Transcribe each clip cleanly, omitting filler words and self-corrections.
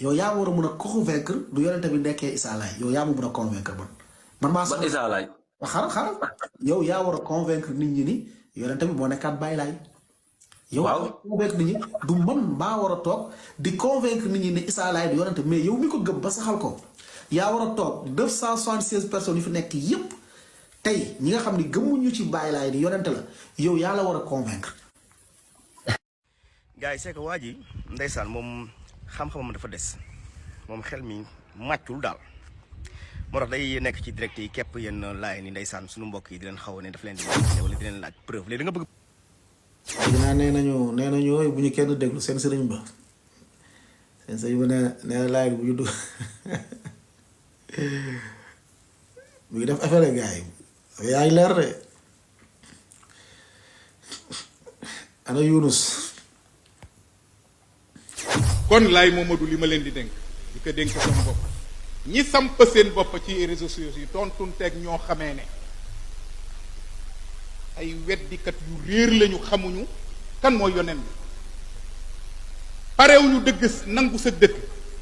yow yaa war a mun a convaincre du yonente bi nekkee Issa Laye yow yaa ma mun a convaincre man maa ban Issa Laye xaaral yow yaa war a convaincre nit ñi ni yonente bi moo nekkaat Baye Laye yow convaincre nit ñi du man maa war a toog di convaincre nit ñi ne Issa Laye du yonente mais yow mi ko gëm ba saxal ko yaa war a toog 276 personnes yu fi nekk yépp tey ñi nga xam ne gëmuñu ci Baye Laye di yonente la yow yaa la war a convaincre. gars yi c'est que waa ji ndeysaan moom xam-xamam dafa des moom xel mi màccul daal moo tax day nekk ci direct yi képp yenn laay ni ndeysaan suñu mbokk yi di leen xaw ne daf leen di wala di leen laaj preuve léegi da nga bëgg. dinaa nee nañu bu ñu kenn déglu seen sëriñ ba nee na laay bu ñu dugg mu ngi def affaire gars yi yaa ngi leer de ana Yunus. kon laay Momadou li ma leen di dénk di ko dénk sama bopp ñi samp seen bopp ci réseaux sociaux yi tontunteeg ñoo xamee ne ay weddikat yu réer lañu xamuñu kan mooy yonent bi parewuñu dëgg nangu sa dëgg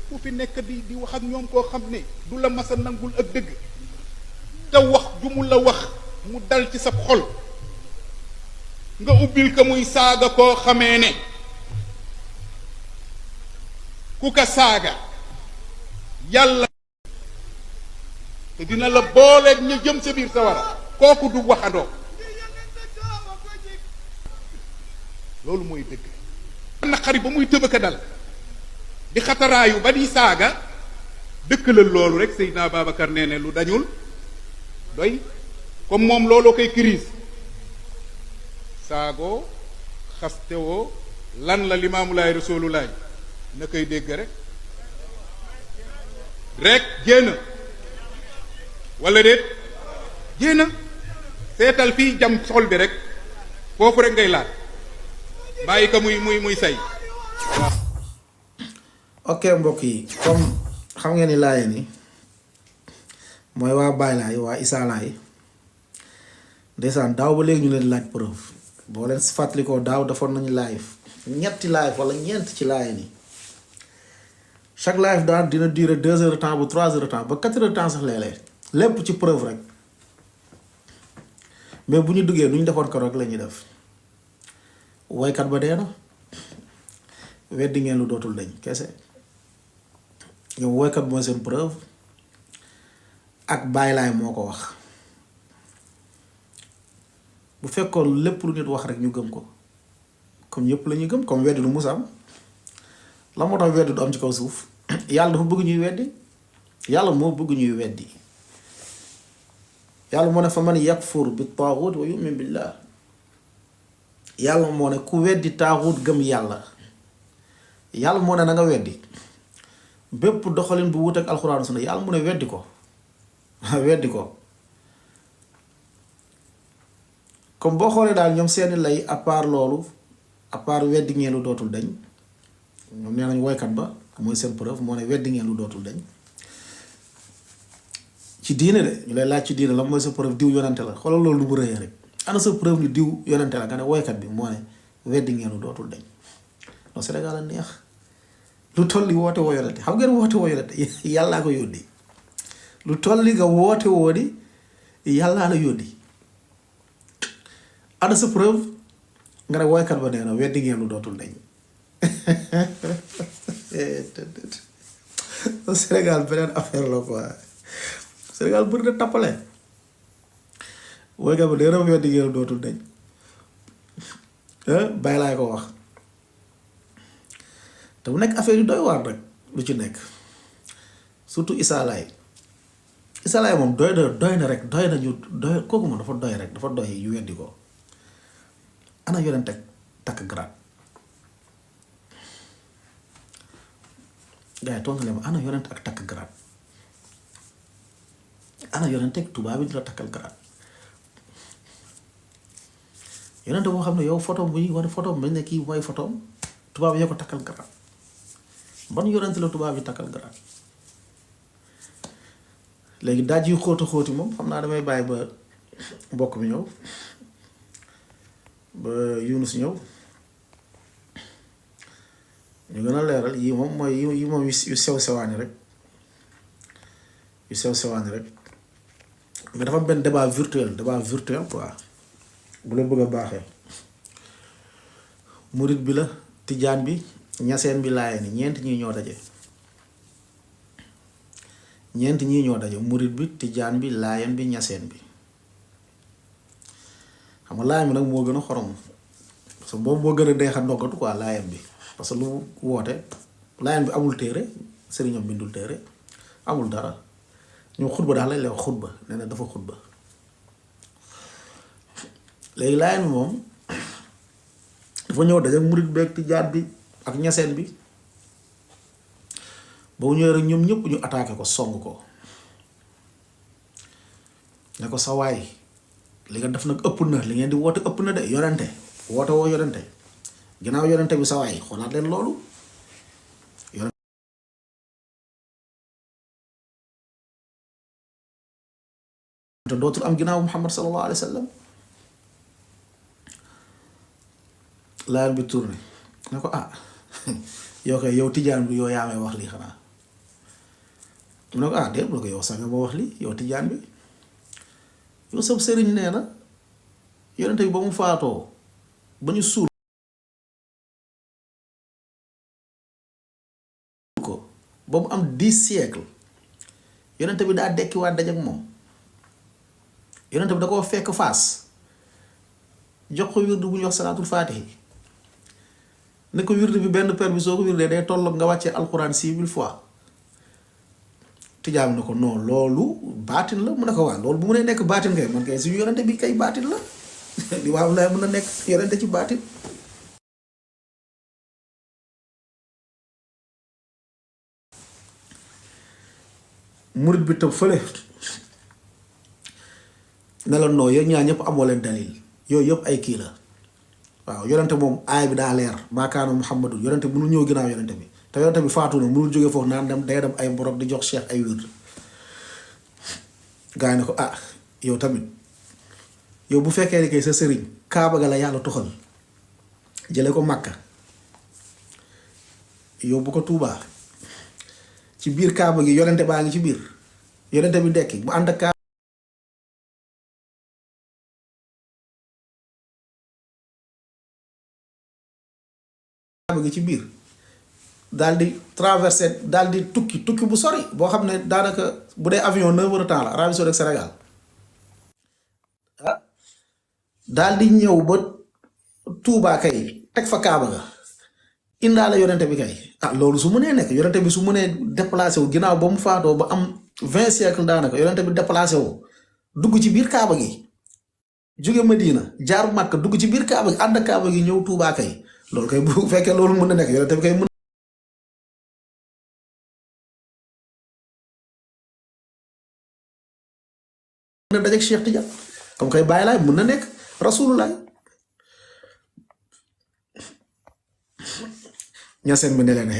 ku fi nekk di wax ak ñoom koo xam ne du la masa nangul ak dëgg te wax ju mu la wax mu dal ci sa xol nga ubbil ko muy saaga koo xamee ne ku ka saaga yàlla te dina la booleeg ñu jëm sa biir sawara kooku du waxandoo loolu mooy dëgg naqari ba muy tëbëka dal di xataraayu ba di saaga dëkk la loolu rek Seydina Babacar nee ne lu dañul doy comme moom looloo koy crise saagoo xastewoo lan la limaamulaay rasulullaay na koy dégg rek jéena wala déet jéena seetal fii jam xol bi rek foofu rek ngay laal bàyyi ko muy say. ok mbokk yi comme xam ngeen ni laayeen yi mooy waa Baye Laye waa Issa Laye ndeysaan daaw ba léegi ñu leen laaj preuve boo leen fàttalikoo daaw defoon nañu live ñetti live wala ñeent ci laayeen yi chaque live daal dina durer 2 heures de temps bu 3 heures de temps ba 4 heures de temps sax léeg-léeg lépp ci preuve rek mais bu ñu duggee nu ñu defoon ko rek la ñuy def woykat ba dee na weddi ngeen lu dootul dañ kese ñoom woykat mooy seen preuve ak Baye Laye moo ko wax bu fekkoon lépp lu nit wax rek ñu gëm ko comme ñëpp la ñuy gëm comme weddi lu musa am la moo tax weddi du am ci kaw suuf yàlla dafa bëgg ñuy weddi yàlla moo bëgg ñuy weddi yàlla moo ne fa man yakfur bi taaxut wa yu'min billah yàlla moo ne ku weddi taaxut gëm yàlla yàlla moo ne na nga weddi bépp doxalin bu wut ak alxuraan sunna yàlla mu ne weddi ko weddi ko comme boo xoolee daal ñoom seeni lay à part loolu à part weddi ngeen lu dootul dañ ñoom nee nañ woykat ba mooy seen preuve moo ne weddi ngeen lu dootul dañ ci diine de ñu lay laaj ci diine la mooy sa preuve diw yonante la xoolal loolu lu mu rëyee rek ana sa preuve ni diw yonante la nga ne woykat bi moo ne weddi ngeen lu dootul dañ non Sénégal a neex lu toll li woote woo yonante xam ngeen woote woo yonante yàllaa ko yónni lu toll li nga woote woo di yàllaa la yónni ana sa preuve nga ne woykat ba nee na weddi ngeen lu dootul dañ Sénégal beneen affaire la quoi Sénégal bëri na tappale woykat ba nee na weddi ngeen lu dootul dañ Baye Laye ko wax te bu nekk affaire yu doy waar rek lu ci nekk surtout Issa Laye moom doy na rek doy na ñu doy kooku moom dafa doy rek dafa doy yu weddi ko ana yonent ak takk grade gars yi tontu leen ma ana yonent ak takk grade ana yonent ak tubaab yi di la takkal grade yonent boo xam ne yow photo bu ñuy wane photo bañ ne kii mooy photo tubaab yoo ko takkal grade ban yonent la tubaab yi takkal grade léegi daaj yu xóoti moom xam naa damay bàyyi ba mbokk mi ñëw ba Yunus ñëw ñu gën a leeral yi moom mooy yi moom yu sew sewaani rek mais dafa am benn débat virtuel quoi bu leen bëgg a baaxee murit bi la tijaan bi ñaseen bi laayeen ni ñeent ñii ñoo daje murit bi tijaan bi laayeen bi ñaseen bi xam nga laayeen bi nag moo gën a xorom parce que boobu moo gën a deexa ndoggatu quoi laayeen bi parce que lu woote laayeen bi amul téere sëriñam bindul téere amul dara ñoom xutba daal lañ lay wax xutba nee na dafa xutba léegi laayeen bi moom dafa ñëw daje murit beeg tijaan bi ak ñaseen bi boobu ñëwee rek ñoom ñëpp ñu attaqué ko song ko ne ko sa waay li nga def nag ëpp na li ngeen di woote ëpp na de yonente woote woo yonente ginnaaw yonente bi sa waay xoolaat leen loolu te dootul am ginnaaw Muhammad sallallahu alayhi wa sallam laayeen bi tourné ne ko yow kay yow tijaan bi yow yaa may wax lii xanaa mu ne ko déet bu ko yow sax nga ma wax lii yow tijaan bi yow sab sëriñ nee na yonente bi ba mu faatoo ba ñu suul ko ba mu am 10 siècles yonente bi daa dekkiwaat dajak moom yonente bi da koo fekk faas jox ko wirdu bu ñuy wax salaatul faatihi ne ko wirdu bi benn per bi soo ko wirdee day tolloog nga wàccee alxuraan 6000 fois tijaan ne ko non loolu baatin la mu ne ko waa loolu bu mu nee nekk baatin kay man kay suñu yonente bi kay baatin la di waaw lay mën a nekk yonente ci baatin murit bi tëb fële ne la noo yooyu ñaar ñëpp amoo leen dalil yooyu yëpp ay kii la waaw yonente moom aay bi daa leer maakaana Muhammadu yonente mënul ñëw ginnaaw yonente bi te yonente bi faatu na mënul jógee foofu naan dem day dem ay mborog di jox cheikh ay wird gaa yi ne ko yow tamit yow bu fekkee ni kay sa sëriñ kaaba ga la yàlla toxal jële ko Makka yow bu ko Tuubaa ci biir kaaba gi yonente baa ngi ci biir yonente bi dekki bu ànd ak kaaba gi ci biir daal di traversé daal di tukki bu sori boo xam ne daanaka bu dee avion 9 heures de temps la Arabie Saoudite ak Sénégal daal di ñëw ba Tuubaa kay teg fa kaaba ga indaale yonente bi kay loolu su mënee nekk yonente bi su mënee déplacé wu ginnaaw ba mu faatoo ba am 20 siècle daanaka yonente bi déplacé wu dugg ci biir kaaba gi jóge Madina jaar Makka dugg ci biir kaaba gi ànd ak kaaba gi ñëw Tuubaa kay loolu kay bu fekkee loolu mën na nekk yonente bi kay mën na dajeek Cheikh Tidiane comme kay bàyyi laay mën na nekk rasulullah ñaseen bi ne leen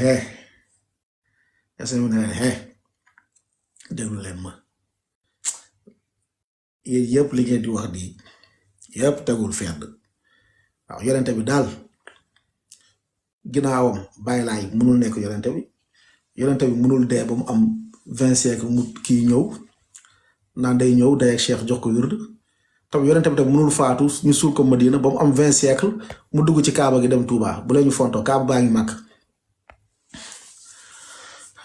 déglu leen ma yéen yëpp li ngeen di wax di yëpp tegul fenn waaw yonente bi daal ginnaawam bàyyi laay mënul nekk yonente bi mënul dee ba mu am 20 siècle mu kii ñëw naan day ñëw day ak cheikh jox ko wird tam yonente bi tam mënul faatu ñu suul ko Madina ba mu am 20 siècle mu dugg ci kaaba gi dem Touba bu la ñu fontoo kaaba baa ngi màkk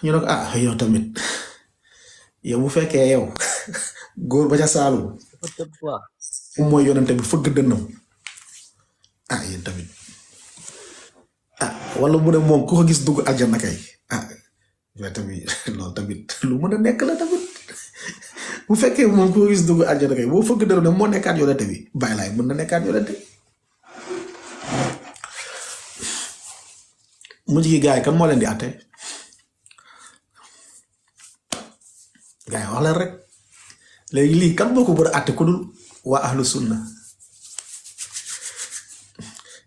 ñu ne ko yow tamit yow bu fekkee yow góor ba ca Saalum mooy yonente bi fëgg dënnam yéen tamit wala mu ne moom ku ko gis dugg aljanna kay yow tamit loolu tamit lu mën a nekk la tamit bu fekkee moom ku ko gis dugg aljanna kay boo fëgg dënnam ne moo nekkaat yonente bi bàyyi laay mën na nekkaat yonente mujj gi gars yi kan moo leen di àtte gars yi wax leen rek léegi lii kan boo ko bëgg a àtte ku dul waa ahlu sunna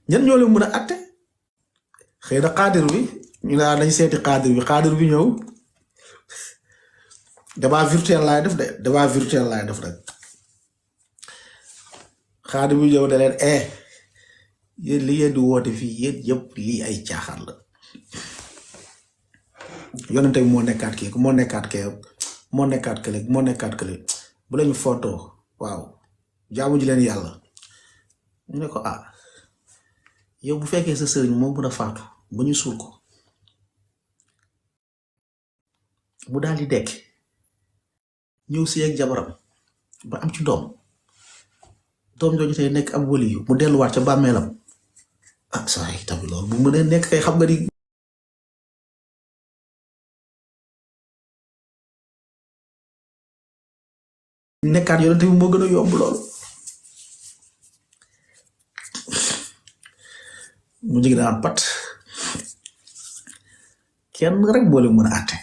ñan ñoo leen mën a àtte xëy na xaadir bi ñu ne nañ seeti xaadir bi ñëw débat virtuel laay def rek xaadir bi ñëw ne leen yéen li ngeen di woote fii yéen yëpp lii ay caaxaan la yonente bi moo nekkaat kii moo nekkaat kee moo nekkaat kële bu lañu photo waaw jaamu ji leen yàlla ñu ne ko yow bu fekkee sa sëriñ moo mën a faatu ba ñu suul ko mu daal di dekk ñëw si ak jabaram ba am ci doom jooju tey nekk ab waliyu mu delluwaat ca bàmmeelam saa yi tamit loolu bu mënee nekk kay xam nga di nekkaat yonente bi moo gën a yomb lool mu jigi daan pat kenn rek moo leen mën a àtte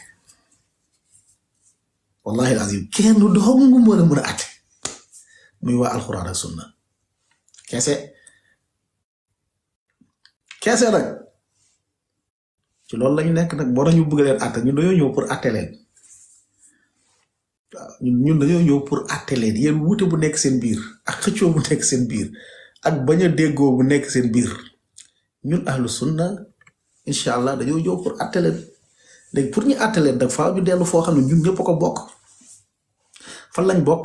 wallahi azim kenn dong moo leen mën a àtte muy waa alxuraan ak sunna kese nag ci loolu lañu nekk nag boo nañu bëgg leen àtte ñun dañoo ñëw pour àtte leen waaw ñun dañoo ñëw pour àtte leen yéen wuute bu nekk seen biir ak xëccoo bu nekk seen biir ak bañ a déggoo bu nekk seen biir ñun ahlu sunna incha allah dañoo ñëw pour àtte leen léegi pour ñu àtte leen nag faaw ñu dellu foo xam ne ñun ñëpp ko bokk fan lañ bokk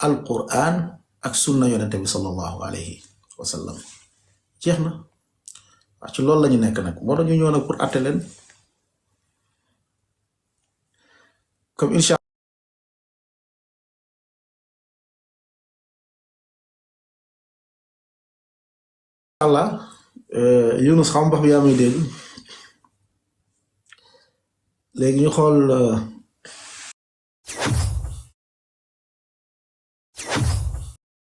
alquran ak sunna yonente bi sallallahu alayhi wa sallam jeex na waaw ci loolu lañu nekk nag moo tax ñu ñëw nag pour àtte leen comme incha allah Yunus xam mbax bi yaa may dégg léegi ñu xool